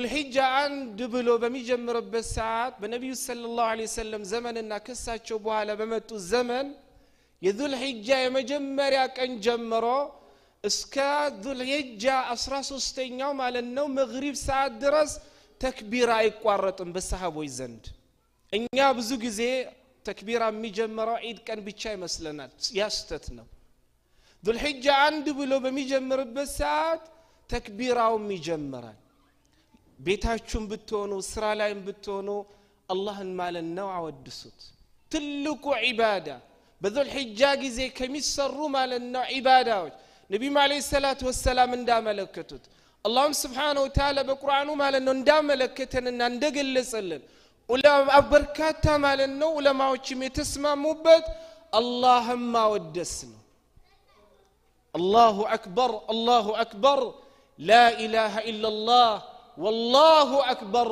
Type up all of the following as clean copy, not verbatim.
ዙልሒጃ 1 ብሎ በሚጀምርበት ሰዓት በነቢዩ ሰለላሁ ዐለይሂ ወሰለም ዘመንና ከሳቸው በኋላ በመጡ ዘመን የዙልሒጃ የመጀመሪያ ቀን ጀምሮ እስከ ዙልሒጃ 13ኛው ማለት ነው መግሪብ ሰዓት ድረስ ተክቢራ አይቋረጥም በሰሃቦች ዘንድ። እኛ ብዙ ጊዜ ተክቢራ የሚጀምረው ዒድ ቀን ብቻ ይመስለናል። ያ ስህተት ነው። ዙልሒጃ 1 ብሎ በሚጀምርበት ሰዓት ተክቢራውም ይጀምራል። ቤታችሁም ብትሆኑ ስራ ላይም ብትሆኑ አላህን ማለት ነው አወድሱት። ትልቁ ዒባዳ በዙልሒጃ ጊዜ ከሚሰሩ ማለት ነው ዒባዳዎች ነቢዩ ዓለይሂ ሰላቱ ወሰላም እንዳመለከቱት አላህም ስብሓነሁ ወተዓላ በቁርአኑ ማለት ነው እንዳመለከተንና እንደገለጸልን በርካታ ማለት ነው ዑለማዎችም የተስማሙበት አላህን ማወደስ ነው። አላሁ አክበር አላሁ አክበር ላ ኢላሃ ኢለላህ ወላሁ አክበር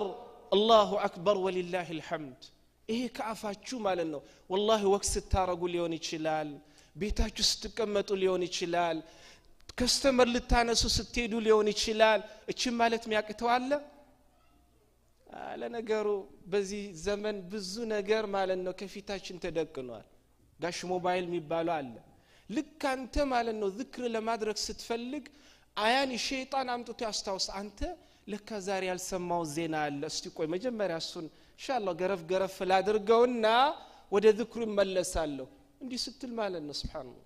አላሁ አክበር ወሊላሂ አልሐምድ። ይሄ ከአፋችሁ ማለት ነው ወላሂ ወቅት ስታረጉ ሊሆን ይችላል፣ ቤታችሁ ስትቀመጡ ሊሆን ይችላል፣ customer ልታነሱ ስትሄዱ ሊሆን ይችላል። እችን ማለት የሚያቅተው አለ? ለነገሩ በዚህ ዘመን ብዙ ነገር ማለት ነው ከፊታችን ተደቅኗል። ጋሽ ሞባይል የሚባለው አለ። ልክ አንተ ማለት ነው ዝክር ለማድረግ ስትፈልግ አያን ሸይጣን አምጥቶ ያስታውስ። አንተ ለካ ዛሬ ያልሰማው ዜና አለ፣ እስቲ ቆይ መጀመሪያ እሱን ኢንሻአላህ ገረፍ ገረፍ ላድርገውና ወደ ዝክሩ እመለሳለሁ። እንዲህ ስትል ማለት ነው ሱብሃንአላህ።